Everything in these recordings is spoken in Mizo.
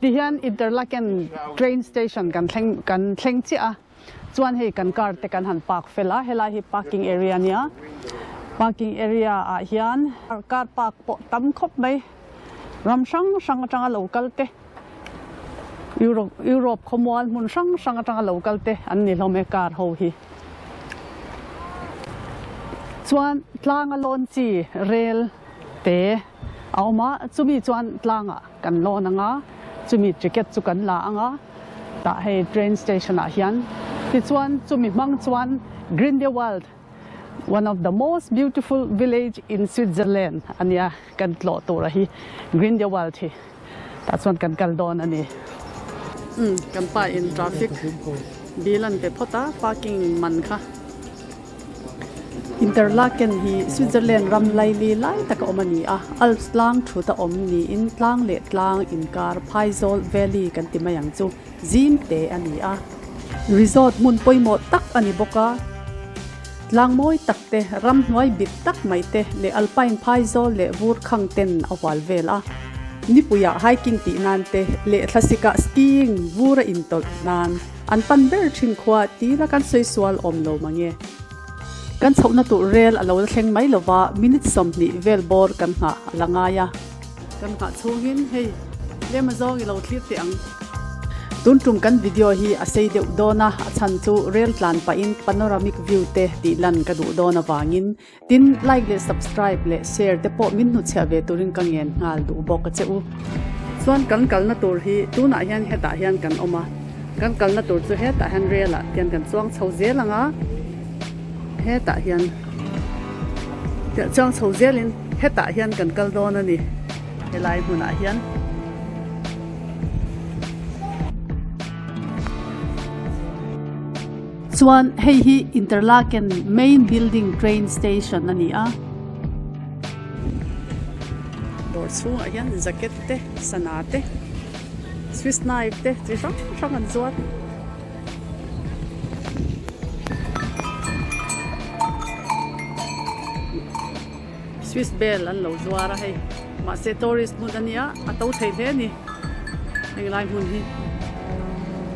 Tihian Interlaken train station kan thleng kan thleng chiah a, chuan hei kan car te kan han park fel a, helai hi parking area a nia, parking area ah hian car park pawh tam khawp mai, ram hrang hrang atanga lo kal te, Europe Europe khawmual hmun hrang hrang atanga lo kal te an ni hlawm e car ho hi. Chuan tlanga lawn chi rel te a awm a, chumi chuan tlangah kan lawn ang a, chumi ticket chu kan la ang a, tah hei train station ah hian tichuan chumi hmang chuan Grindelwald one of the most beautiful village in Switzerland a nia kan tlawh tur a hi Grindelwald hi. Tah chuan kan kal dawn a ni. Umm kan pa in traffic bill an pe phawt a parking man kha. Interlaken hi Switzerland ram laili lai taka awm a ni a, Alps tlang thut a awm niin tlang leh tlang inkar Phaizawl Valley kan ti mai ang chu zim te a ni a. Resort hmun pawimawh tak a ni bawk a, tlang mawi tak te, ramhnuai bit tak mai te leh Alpine phaizawl leh vur khang ten a hual vel a. Nipuiah hiking tih nan te leh thlasikah skiing vur a intawlh nan an pan ber thin khua tila kan sawi sual awm lo mange. Kan chhohna tur rel a lo la thleng mai lova minute 20 vel bawr kan nghah a la ngai a. Kan nghah chhungin hei lem a zawng i lo thlir teh ang. Tun tum kan video hi a sei deuh dawn a, a chhan chu rel tlan pahin panoramic view te tih lan ka duh dawn avangin tin like leh subscribe leh share te pawh min hnuchhiah ve turin ka ngen nghal duh bawk a che u. Chuan kan kalna tur hi tunah hian hetah hian kan awm a, kan kalna tur chu hetah hian rel ah hian kan chuang chho zel ang a, hetah hian chuang chho zelin hetah hian kan kal dawn a ni helai hmunah hian. Chuan hei hi Interlaken main building train station a ni a. Dawr chhungah hian jacket te, sana te, swiss knife te chi hrang hrang an zuar. Swiss bell an lo zuar a hei mahse tourist hmun a nia a to thei hle a ni heng lai hmun hi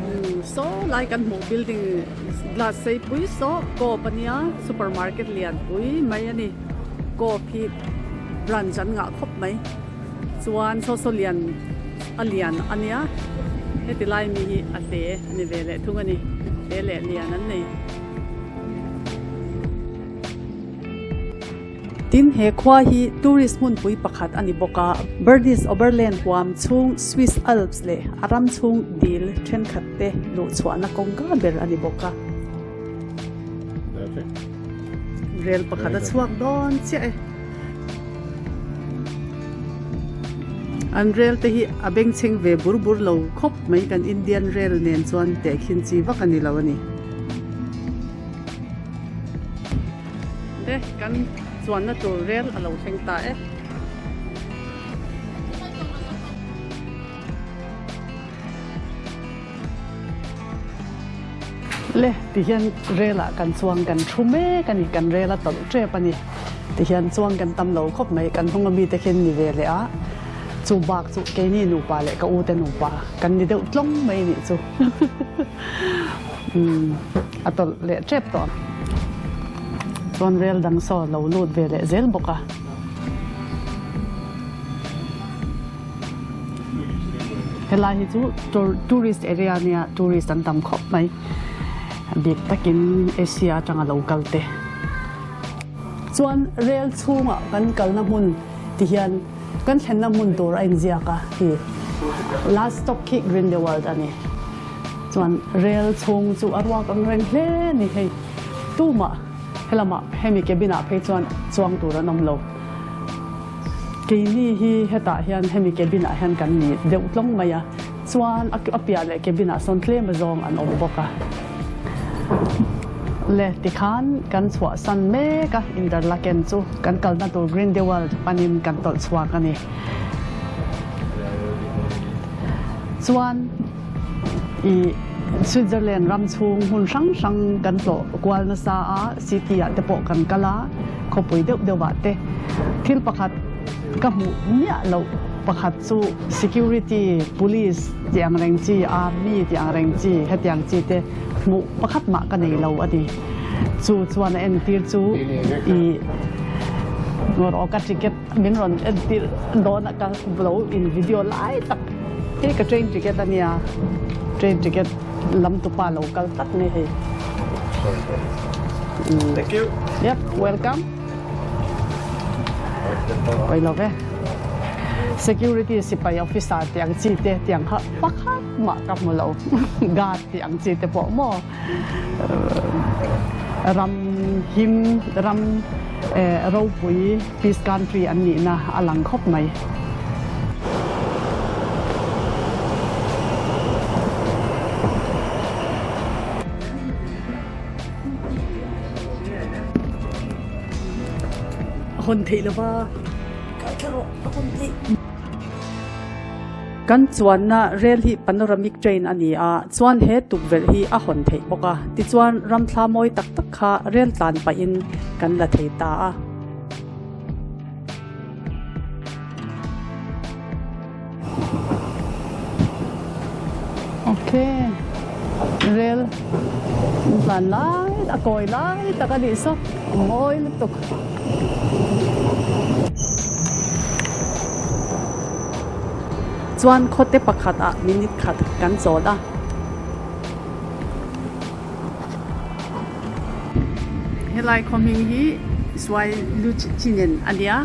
umm saw lai kan hmuh building glass sei pui saw coop a nia supermarket lian pui mai a ni coop hi branch an ngah khawp mai chuan saw saw lian a lian a nia heti lai mi hi a te a ni ve leh thung a ni te leh lian an nei. Tin, he khua hi tourist hmunpui pakhat a ni bawk a, Bernese Oberland huam chhung Swiss Alps leh a ram chhung dil thenkhat te luhchhuahna kawngka ber a ni bawk a. Rel pakhat a chhuak dawn chiah e. An rel te hi a bengchheng ve bur bur lo khawp mai kan Indian rel nen chuan tehkhin chi vak a ni lo a ni. Te kan chuanna tur rel a lo thleng ta e. Le tihian rel ah kan chuang kan thu mek a ni kan rel a tawlh tep a ni tihian chuang kan tam lo khawp mai kan hnung ami te khian ni ve leh a chu bak chu keini nupa leh ka u te nupa kan ni deuh tlawng mai nih chu. Umm a tawlh leh tep tawh chuan rel dang saw lo lut ve leh zel bawk a. Helai hi chu tourist area ania tourist an tam khawp mai bik takin Asia atanga lo kal te. Chuan rel chhungah kan kalna hmun ti hian kan thlenna hmun tur a inziak a hi last stop khi Grindelwald a ni. Chuan rel chhung chu a ruak ang reng hle a ni hei tumah helamah hemi cabin ah phei chuan chuang tur an awm lo. Keini hi hetah hian hemi cabin ah hian kan ni deuh tlawng mai a chuan a piah leh cabin ah sawn tlem azawng an awm bawk a. Le tikhan kan chhuahsan mek a Interlaken chu kan kalna tur Grindelwald panin kan tawlh chhuak a ni. Chuan I Switzerland ram chhung hmun hrang hrang kan tlawh kual nasa a, city ah te pawh kan kal a, khawpui deuh deuh ah te thil pakhat ka hmuh miah loh. Pakhat chu security, police tih ang reng chi, army tih ang reng chi, hetiang chi te hmuh pakhat mah ka nei lo a ni. Chu chuan a entir chu i rawh ka ticket min rawn entir dawn a ka lo in video lai tak hi ka train ticket a nia, train ticket lam tupa lo kal tak mai hei. Thank you. Yep, welcome. Oi lo ve. Security sipai officer tih ang chi te tiang kha pakhat mah ka hmu lo. Guard tih ang chi te pawh maw ram him ram ropui peace country an nihna a lang khawp mai. Hawn theih lova kai thla rawh a hawn theih. Kan chuanna rel hi panoramic train a ni a, chuan he tukverh hi a hawn theih bawk a, tichuan ramthla mawi tak tak kha rel tlan pahin kan la thei ta a. Ok rel tlan lai a kawi lai tak a nih saw a mawi lutuk. Chuan khawte pakhat ah minute khat kan chawl a. Helai khaw hming hi Suai Luchinen a nia.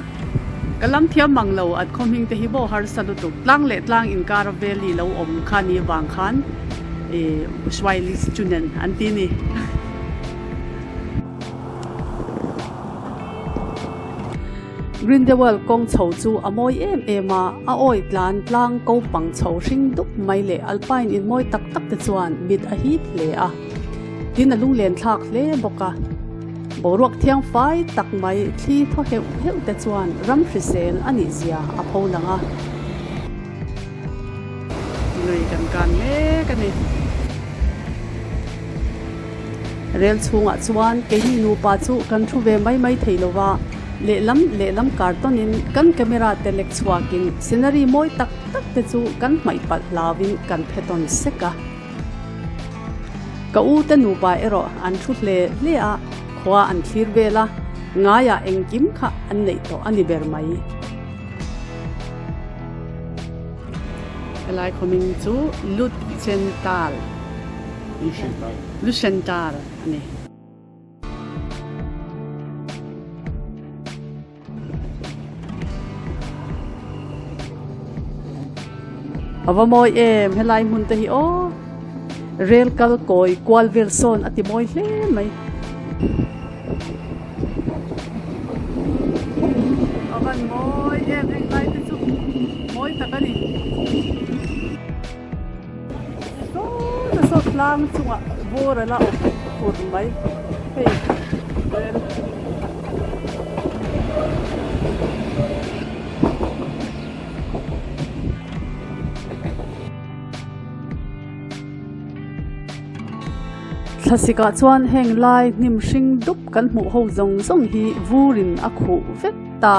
Ka lam thiam mang lo an khaw hming te hi maw harsa lutuk. Tlang leh tlang inkar a valley lo awm kha ni vang khan ih Suai Luchinen an ti ni. Grindelwald kawng chho chu a mawi em em a, a awi tlan tlang ko pang chho hring dup mai leh alpine in mawi tak tak te chuan mit a hip hle a, tin a lunglen thlak hle bawk a. Boruak thiang fai tak mai thli thaw heuh heuh te chuan ram hrisel a nih zia a pho lang a. Lui kan kan mek a ni. Rel chhungah chuan keini nupa chu kan thu ve mai mai thei lo va, lehlam lehlam kartawnin kan camera te lek chhuakin scenery mawi tak tak te chu kan hmaih palh hlauin kan phe tawn sek a. Ka u te nupa erawh an thu hle hle a, khua an thlir vel a, ngaiah engkim kha an neih tawh a ni ber mai. Helai khawming chu Lutchental. Luchental a ni. A va mawi em helai hmun te hi aw rel kal kawi kual vel sawn a ti mawi hle mai. A van mawi em heng lai te chu mawi tak a ni. Saw saw tlang chungah bur a la awm fur mai hei rel. Thlasikah chuan heng lai hnim hring dup kan hmuh ho zawng zawng hi vurin a khuh vek ta.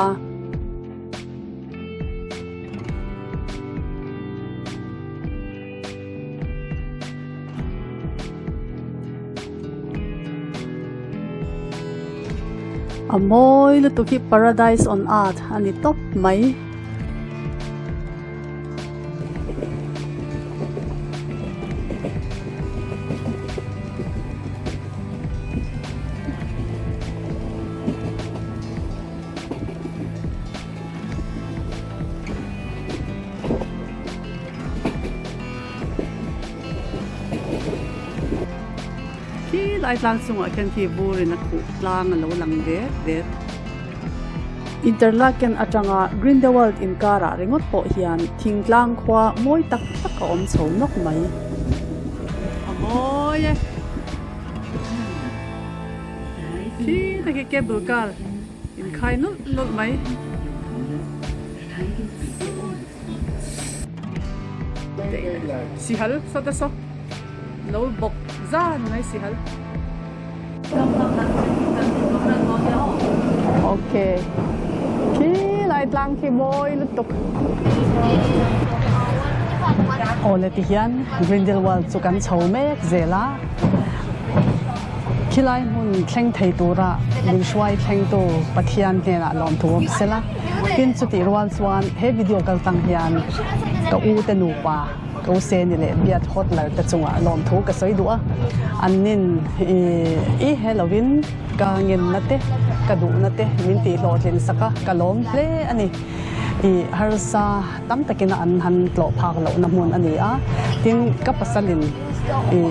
A mawi lutuk hi paradise on earth a ni tawp mai. Khi lai tlang chungah khian khi burin a khuh tlang a lo lang det det. Interlaken atanga Grindelwald inkarah ringawt pawh hian thingtlang khua mawi tak tak a awm chho nawk mai. A mawi e. Khi te khi cable car inkhai nawlh nawlh mai. Sihal saw te saw lo bawk zan mai sihal. Ok khi lai Khilai tlang khi mawi lutuk. Awle tihian Grindelwald chu kan chho mek zel a, khilai hmun thleng thei tura min hruai thlengtu Pathian hnenah lawmthu awm sela. Tin chutih rual chuan he video kal tang hian ka u te nupa ka u Seni leh Beat Hotler te chungah lawmthu ka sawi duh a, an nin i he lovin ka ngenna te ka duhna te min tih hlawhtlin sak a, ka lawm hle a ni. I harsa tam takin an han tlawh phak lohna hmun a ni a, tin ka pasalin i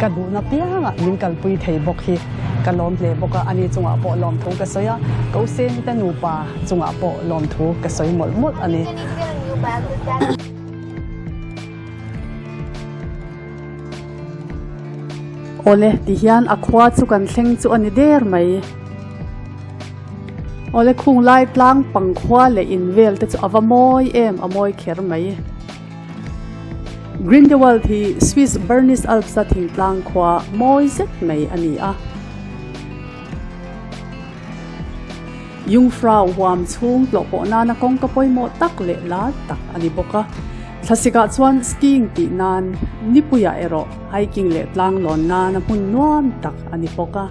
ka duhna piangah min kalpui thei bawk hi ka lawm hle bawk a, ani chungah pawh lawmthu ka sawi a, ka useni te nupa chungah pawh lawmthu ka sawi mawlh mawlh a ni. Awle tihian a khua chu kan thleng chu a ni der mai. Awle khung lai tlang pang khua leh in vel te chu a va mawi em a mawi kher mai. Grindelwald hi Swiss Bernese Alps a thingtlang khua mawi zet mai a ni a. Jungfrau huam chhung tlawh pawh nana kawngka pawimawh tak leh lar tak a ni bawk a. Thlasikah chuan skiing tih nan nipuiah erawh hiking leh tlang lawn nana hmun nuam tak a ni bawk a.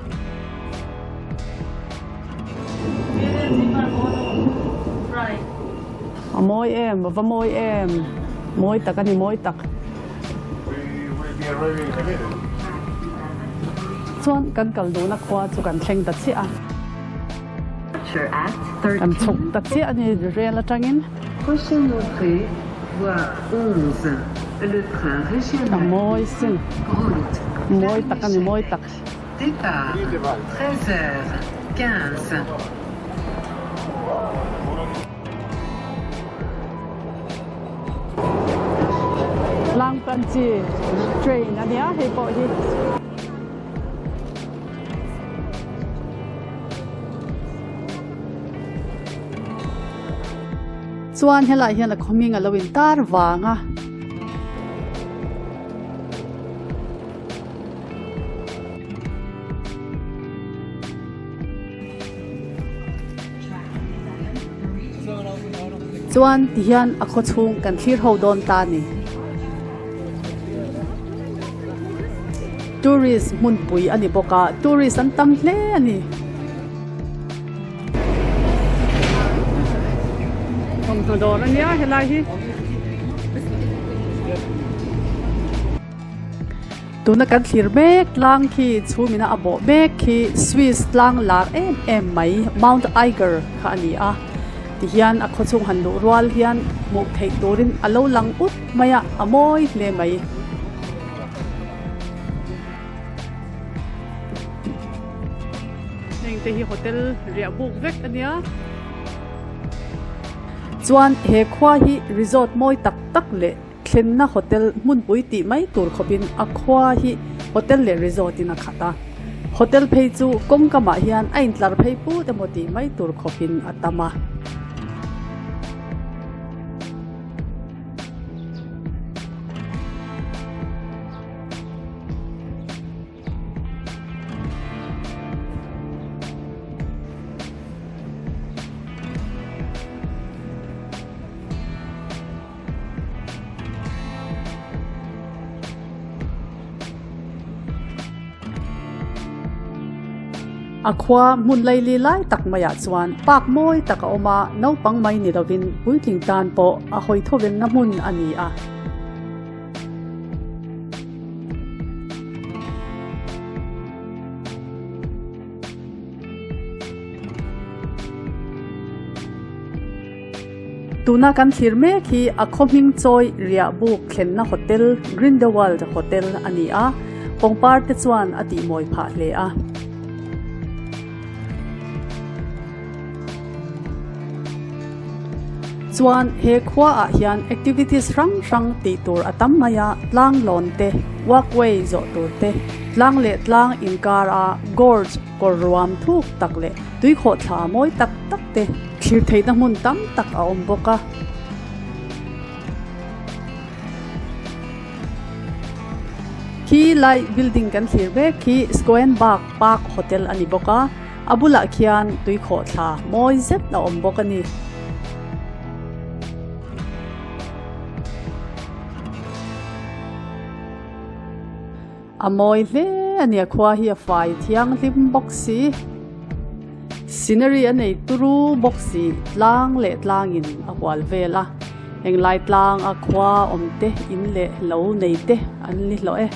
A mawi em, a va mawi em, mawi tak a ni, mawi tak. Chuan kan kal duhna khua chu kan thleng ta chiah a. Kan chhuk ta chiah a ni rel atangin. A mawi sin, mawi tak a ni, mawi tak. Départ 13h15. Tlang pan chi train a nia hei pawh hi. Chuan helaiah hian a khawming a lo intar vang a. Chuan tihian a khaw chhung kan thlir ho dawn ta a ni. Tourist hmunpui a ni bawk a, tourist an tam hle a ni. Thawmhnaw dawr a nia helai hi. Tuna kan thlir mek tlang khi chhumina a bawh mek khi Swiss tlang lar em em mai Mount Eiger kha a ni a tihian a khawchhung han luh rual hian hmuh theih turin a lo lang ut mai a a mawi hle mai. Heng te hi hotel riah buk vek a nia. Chuan he khua hi resort mawi tak tak leh Thlenna hotel hmunpui tih mai tur khawpin a khua hi hotel leh resort in a khat a. Hotel phei chu kawngkamah hian a intlar phei put emaw tih mai tur khawpin a tam a. A khua hmun laili lai tak maiah chuan park mawi tak a awm a, naupang mai ni lovin puitling tan pawh a hawi thawvenna hmun a ni a. Tuna kan thlir mek hi a khaw hming chawi riah buk thlenna hotel Grindelwald Hotel a ni a, pawngpar te chuan a tihmawi phah hle a. Chuan he khua ah hian activities hrang hrang tih tur a tam mai a, tlang lawn te, walkway zawh tur te, tlang leh tlang inkar a gorge kawr ruam thuk tak leh tuikhawh thla mawi tak tak te thlir theihna hmun tam tak a awm bawk a. Khi lai building kan thlir mek khi Skoenbak Park Hotel a ni bawk a, a bulah khian tuikhawh thla mawi zet a awm bawk a ni. A mawi hle a ni a khua hi a fai thianghlim bawk si. Scenery a nei turu bawk si tlang leh tlangin a hual vel a englai tlang a khua awm te in leh lo nei te an ni hlawh e.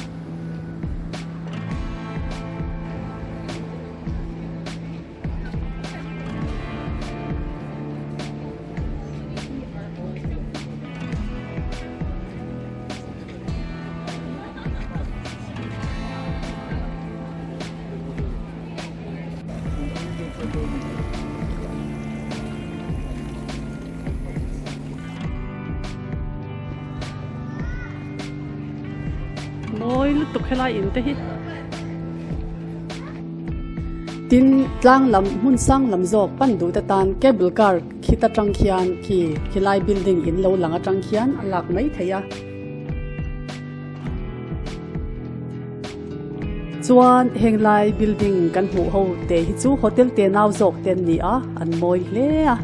Mawi lutuk helai in te hi. Tin, tlang lam hmun sang lam zawk pan duh te tan cable car khit atang khian khi khilai building in lo lang atang khian a lak mai thei a. Chuan heng lai building kan hmuh ho te hi chu hotel te nau zawk te an ni a, an mawi hle a.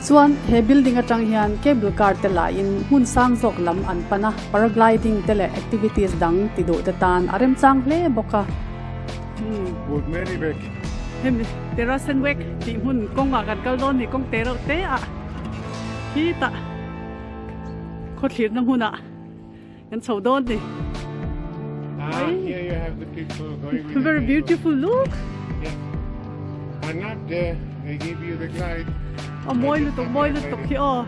Chuan he building atang hian cable car te lahin hmun sang zawk lam an pan a, paragliding te leh activities dang ti duh te tan a remchang hle bawk a. Hemi Terrassenweg tih hmun kawngah kan kal dawn ni kawng te reuh te ah khitah khawthlirna hmunah kan chho dawn ni. Ah, here you have the people going with the Very cable. beautiful look. Yes. And up there, they give you the glide. A mawi lutuk mawi lutuk hi aw.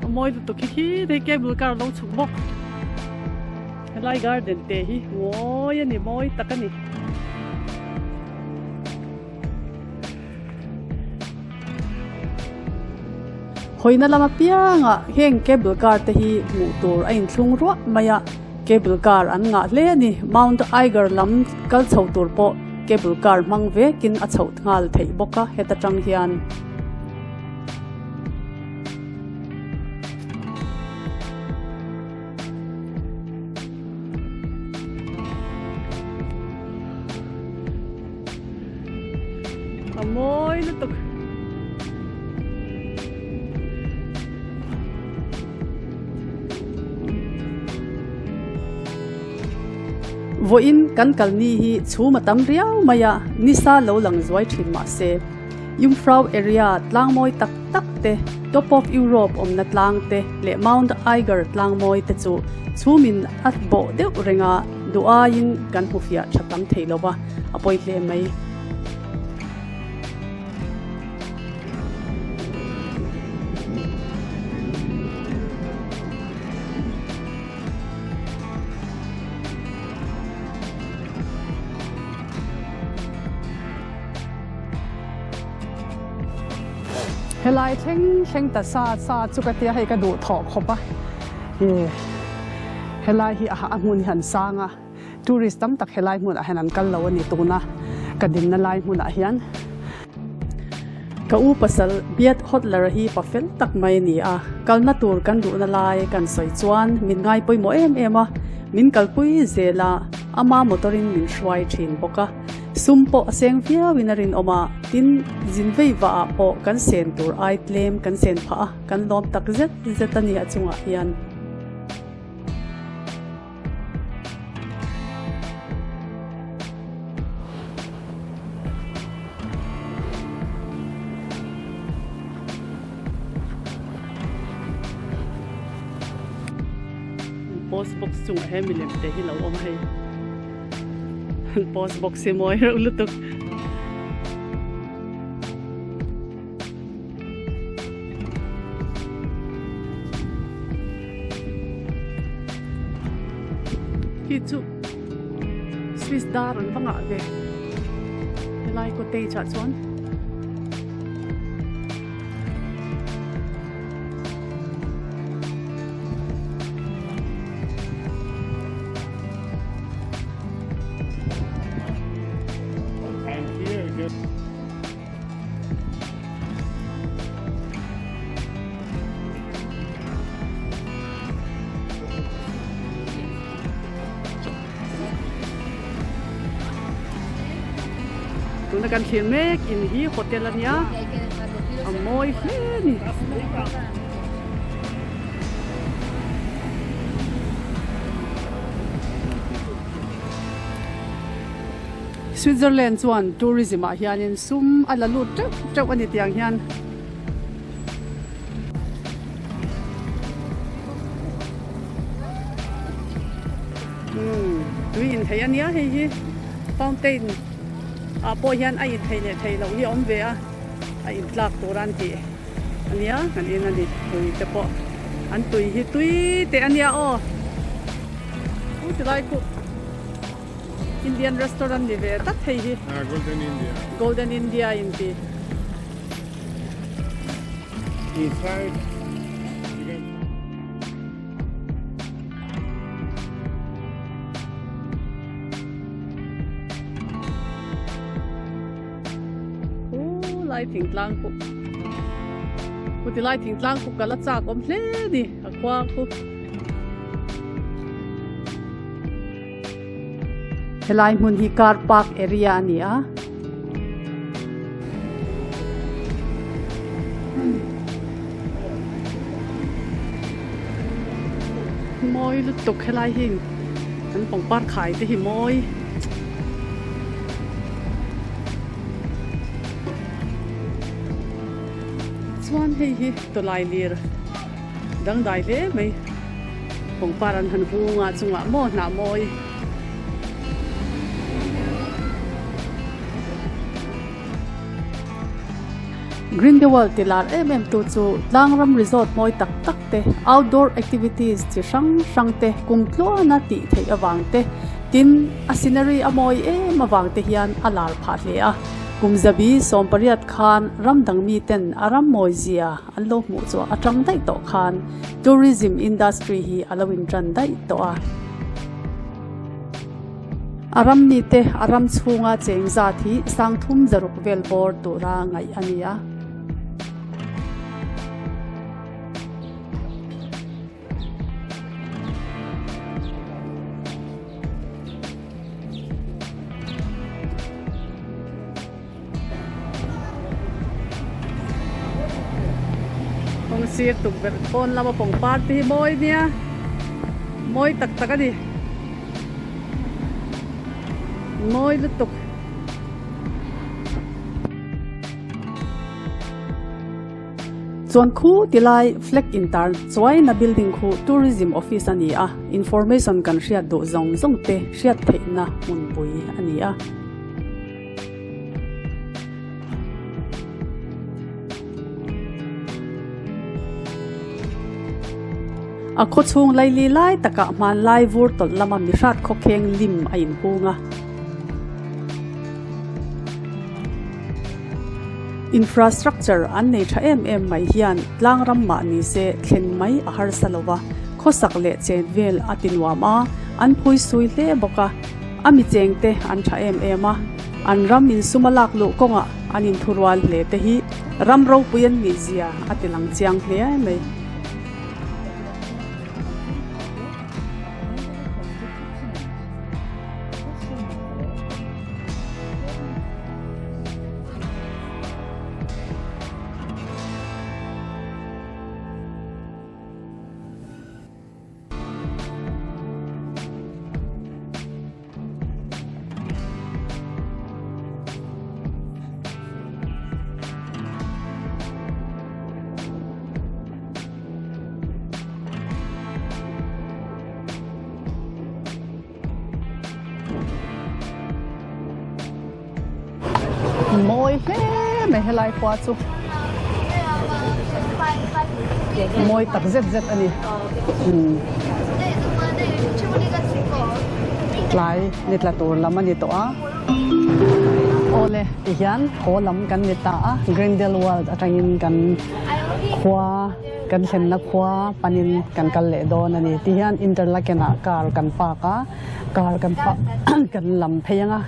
A mawi lutuk hi khi thei cable car lo chhuk bawk. Helai garden te hi mawi a ni mawi tak a ni. Hawina lam apiangah heng cable car te hi hmuh tur a inthlung ruah mai a, cable car an ngah hle a ni. Mount Eiger lam kal chho tur pawh cable car hmang vekin a chhoh nghal theih bawk a heta tang hian. A mawi lutuk. Vawiin kan kalni hi chhum a tam riau mai a, nisa lo lang zuai thin mah se. Jungfrau area tlang mawi tak tak te, Top of Europe awmna tlang te leh Mount Eiger tlang mawi te chu chhumin a bawh deuh reng a, duh aiin kan hmu fiah tha tam thei lo va, a pawi hle mai. Helai thleng thleng ta sa sa chu ka tia hei ka duh thawh khawp a ih helai hi a hmun hi an sang a tourist tam tak helai hmunah hian an kal lo a ni tuna ka dinna lai hmunah hian ka u pasal Beat Hodler hi pa fel tak mai a ni a kalna tur kan duhna lai kan sawi chuan min ngai pawimawh em em a min kalpui zel a ama motor in min hruai thin bawk a. Sum pawh a seng viauin a rinawm a, tin, zin vei vah ah pawh kan sen tur ai tlem kan sen phah a, kan lawm tak zet zet a ni a chungah hian. Post box chungah hian milem te hi lo awm a hei. Post box hi mawi reuh lutuk. Khi chu Swiss dar an va ngah ve helai cottage ah chuan. Tuna kan thlir mek in hi hotel a nia a mawi hle a ni. Switzerland chuan tourism ah hianin sum a la lut teuh teuh a ni tiang hian. Umm tui inthei a nia hei hi fountain ah pawh hian a inthei leh thei loh hi a awm ve a a intlak tur a an tih a nia kan en a ni tui te pawh an tui hi tui teh a nia aw u ti lai khuh Indian restaurant ni ve tlat hei hi Golden India Golden India in ti. Inside you can Khu lai thingtlang khu khu ti lai thingtlang khu kal a chak awm hle ni a khua khu. Helai hmun hi car park area a ni a. Mawi lutuk helai hi an pangpar khai te hi mawi. Chuan hei hi tawlai lir dangdai hle mai pangpar an han hung a chungah maw hnah mawi. Grindelwald ti lar em em tu chu tlangram resort mawi tak tak te, outdoor activities chi hrang hrang te kum tluana tih theih avang te, tin a scenery a mawi em avang te hian a lar phah hle a. Kum zabi sawmpariat khan ram dang mi ten a ram mawi zia an lo hmuh chu atang daih tawh khan tourism industry hi a lo intan daih tawh a. A ram mite a ram chhunga cheng zat hi sangthum zaruk vel bawr tura ngaih a ni a. Kawng sir tukverh pawn lama pangpar te hi mawi nia mawi tak tak a ni mawi lutuk. Chuan khu ti lai flag intar chuaina building khu tourism office a ni a, information kan hriat duh zawng zawng te hriat theihna hmunpui a ni a. A khaw chhung laili lai takah hmanlai vur tawlh lama mihrat khawkheng lim a inhung a. Infrastructure an nei tha em em mai hian tlangram mah ni se thlen mai a harsa lo va, khawsak leh chen vel a ti nuam a, an phui sui hle bawk a. A mi chengte an tha em em a, an ram insum a lak luh kawngah an inthurual hle te hi ram ropui an nih zia a ti lang chiang hle mai. Mawi hle mai helai khua chu mawi tak zet zet a ni tlai ni tla tur lam a ni tawh a awle tihian haw lam kan ni ta a Grindelwald atangin kan khua kan thlenna khua panin kan kal leh dawn a ni tihian Interlaken ah car kan park a. Car kan pah kan lam phei anga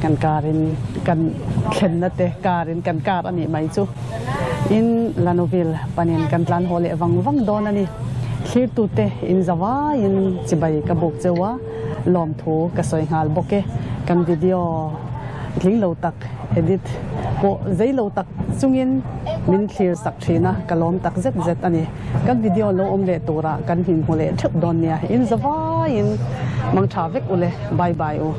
kan car in kan thlenna te car in kan car a nih mai chu in Lanoville panin kan tlan haw leh vang vang dawn a ni. Thlirtute in zavaiin chibai ka buk cheu a, lawmthu ka sawi nghal bawk e. Kan video. Tling lo tak edit pawh zei lo tak chungin min thlir sak thin a, ka lawm tak zet zet a ni. Kan video lo awm leh turah kan hmin hmu leh theuh dawn nia. In zavaiin mangtha vek ule. Bye bye u.